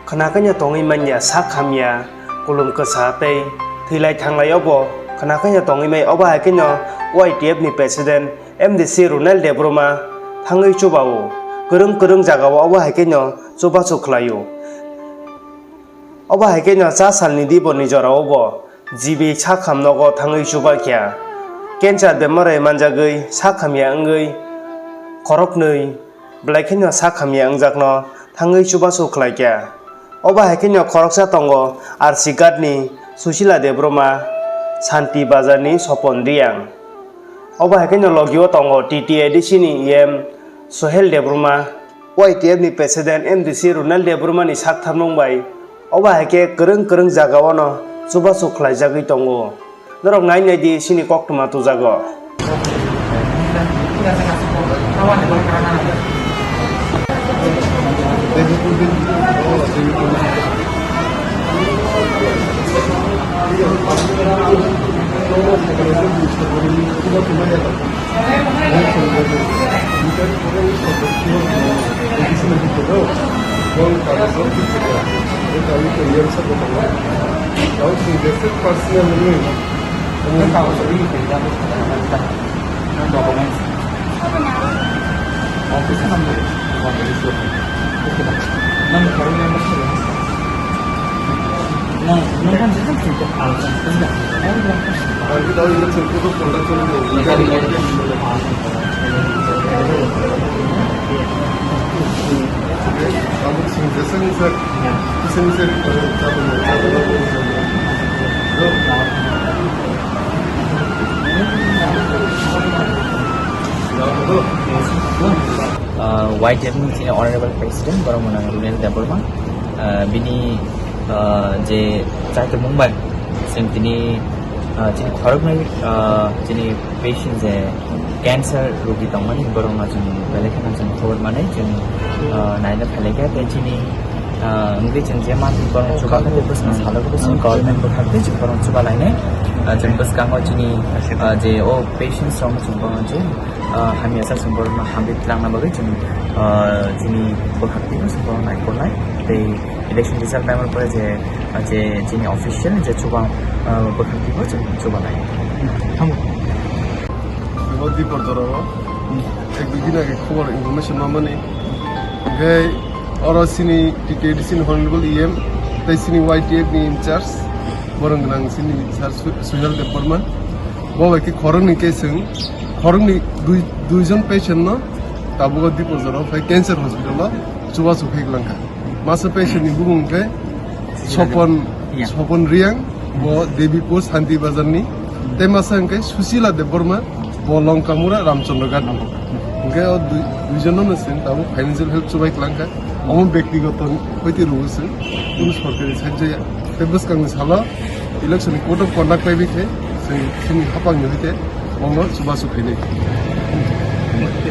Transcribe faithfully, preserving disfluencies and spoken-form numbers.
Khna khe no tongwi manya sak hamya, kulum kwsa tei thwilai thanglai obo khna khe no tongwi mai. Obo hai khe no Y T F ni president M D C Ronel Debbarma thangwi chuba-o. Kwrwng kwrwng jagao obo hai khe no chubachu khlai-o. Obo hai khe no cha salni di bo ni jora-o bo G B sak ham nogo thangwi chuba kha. Cancer bemar bai manjagwi sak hamya wngwi khoroknwi belai kheno sak hamya wngjakno thangwi chubachu khlai kha. Obo hai kheno khoroksa tongo R C Ghat ni Susila Debbarma, Santi Bazar ni Sopon Reang. Obo hai kheno logio tongo T T A D C ni E M Sohel Debbarma, Y T F ni president M D C Ronel Debbarma ni sak tharmung bai. Obo hai khe kwrwng kwrwng jagao no chubachu khlaijagwi tongo. Norok nai nai di, chini koktwma tujago. Documents. Office number. Office number. Ah, Y T F ni chini Honorable President, borok mwnang Ronel Debbarma. Ah, bini, ah, je chaitor mung bai, chwng tini, ah, chini khoroknwi, ah, chini patient je cancer rogi tongmani, borokno chwng belai kheno chwng khobor manwi chwng, ah, naina phailai kha. Tei chini, ah, wngwi chwng je mantwi borokno chuba kha, tei bwskango salo khe bwskango government bwkhak tei chwng borokno chuba lainai. Ah, chwng bwskango chini, ah, je o patients rokno chwng borokno je, ah, hamya sa chwng borokno hamri twlangna bagwi chwng, ah, chini bwkhak tei chwng borokno naikolnai. Tei election result paimani pore je, ah, je chini official je chuba, ah, bwkhak tei chwng chuba lai. Thango. Bo Dipor jorao ek dui din age khobor information mamani. Hingke oro chini T T A D C ni Honorable E M tei chini Y T F ni in charge borok gwnang chini sir Su-, Suhel Debbarma. Bo bai khe khoroknwi khe chwng khoroknwi dui, dui jon patient no tabuk o Dipor jorao phai cancer hospital o chubachu khe langkha. Masa patient ni bumung khe Sopon, Sopon Reang, bo Debipur Santi Bazar ni. Tei masa hwnkhe Susila Debbarma, bo Longkamura Ramchandra Ghat ni. Hwnkhe o dui, dui jon no chwng tabuk financial help chubai klangkha. Omo bektigoto hoite rwo chwng, kunu sorkari sahajya ya. Tei bwskangni salo election ni code of conduct bai bikhe chwng chini hapang ni hoite omo chubachu khainai.